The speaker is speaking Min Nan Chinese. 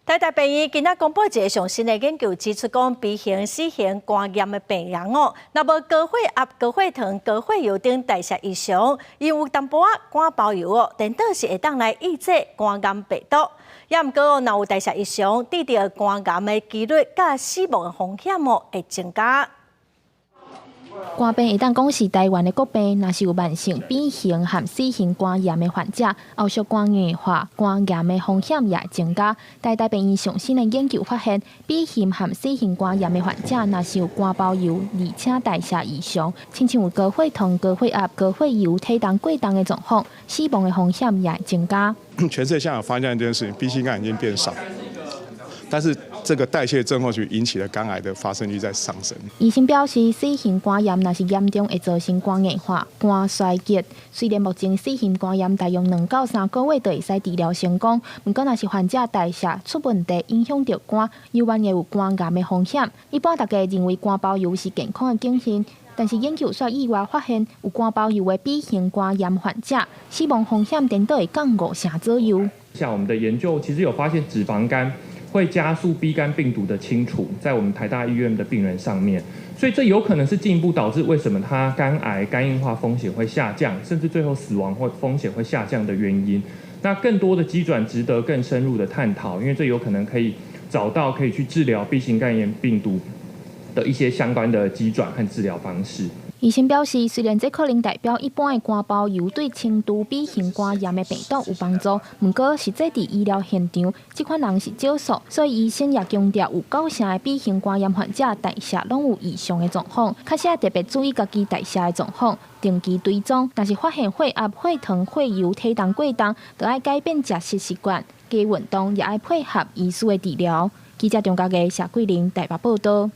台大病院今仔公布一个上新的研究，指出講 B 型、C 型肝炎的病人哦，若無高血壓、高血糖、高血油等代謝異常，𪜶有淡薄仔肝包油哦，顛倒是會當來抑制肝癌病毒。也毋過哦，若有代謝異常，得著肝癌的機率佮死亡的風險哦會增加。肝病會當講是台灣的國病，若是有慢性 B 型和 C 型肝炎的患者，後續肝硬化、肝癌的風險也會增加。台大病院上新的研究發現，B 型和 C 型肝炎的患者，若是有肝包油，而且代謝異常，親像有高血糖、高血壓、高血油、體重過重的狀況，死亡的風險也會增加。全世界現在有發現一件事情，B 型肝已經變少。但是這個代謝症候群引起的肝癌的發生率在上升。醫生表示，C 型肝炎若是嚴重，會造成肝硬化、肝衰竭。雖然目前 C 型肝炎大約2到3個月就會使治療成功，毋過若是患者代謝出問題，影響著肝，猶原會有肝癌的風險。一般大家認為肝包油是健康的警訊，但是研究卻意外發現，有肝包油的 B 型肝炎患者，死亡風險顛倒會降五成左右。像我們的研究，其實有發現脂肪肝會加速 B 肝病毒的清除，在我們台大醫院的病人上面，所以這有可能是進一步導致為什麼他肝癌、肝硬化風險會下降，甚至最後死亡或風險會下降的原因。那更多的機轉值得更深入的探討，因為這有可能可以找到可以去治療 B 型肝炎病毒的一些相關的機轉和治療方式。醫生表示，雖然這可能代表一般的肝包油對輕度 B 型肝炎的病毒有幫助，毋過實際佇醫療現場，這款人是少數，所以醫生也強調，有九成的 B 型肝炎患者代謝攏有異常的狀況，較是愛特別注意家己代謝的狀況，定期追蹤。若是發現血壓、血糖、血油、體重過重，就愛改變食食習慣，加運動，也愛配合醫師的治療。記者張家傑、謝桂玲台北報道。